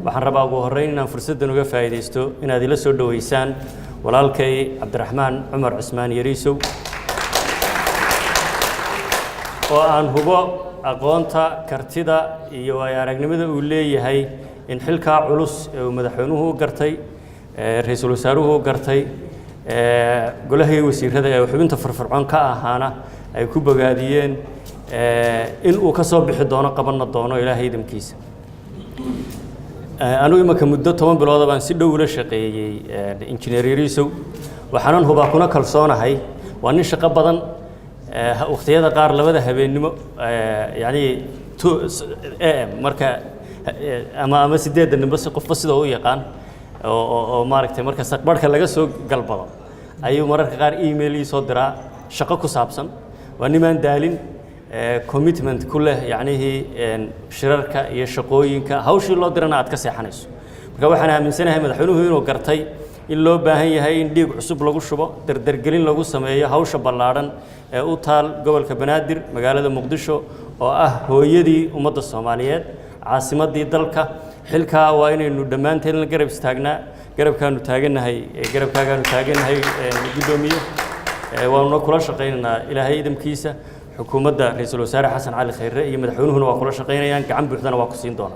Waxaan rabaa ugu horreyn inaan fursaddan uga faa'iidaysto inaad ila soo dhoweysaan walaalkay Cabdiraxmaan Cumar Cusmaan Yariisow, oo aan hubo aqoonta, kartida iyo waayo aragnimada uu leeyahay in xilkaa culus ee uu madaxweynuhu u gartay, ra-iisul wasaaruhu u gartay, golahii wasiirada ee xubinta firfircoon ka ahaana ay ku bogaadiyeen, in uu ka soo bixi doono, qabanna doono, Ilaahay idamkiisa. Anugu imanka muddo 10 bilooda baan si dhow ula shaqeeyey injineer Yariisow. Waxaanan hubaa kuna kalsoonahay waa nin shaqo badan. Waqtiyada qaar 2da habeennimo, yacni 2 AM marka ama 8da nimba, si qofba sida u yaqaan, oo maaragtay marka saqbarhka laga soo galbado ayuu mararka qaar email ii soo diraa shaqo ku saabsan. Waa nimaan daalin, commitment ku leh, yacnihii shirarka iyo shaqooyinka hawshii loo dirana aad ka seexanayso. Marka waxaan aaminsanahay madaxweynuhu inuu gartay in loo baahan yahay in dhiig cusub lagu shubo, dardargelin lagu sameeyo hawsha ballaadhan ee u taal gobolka Banaadir, magaalada Muqdisho oo ah hooyadii ummadda Soomaaliyeed, caasimaddii dalka. Xilkaa waa inaynu dhammaanteen la garab istaagnaa. Garabkaanu taagannahay, garabkaagaanu taagannahay, guddoomiye. Waanuna kula shaqaynaynaa, Ilaahay idamkiisa. Xukuumadda ra-iisul wasaare Xasan Cali Khayre iyo madaxweynuhuna waa kula shaqaynayaan, gacan buuxdana waa ku siin doonaa.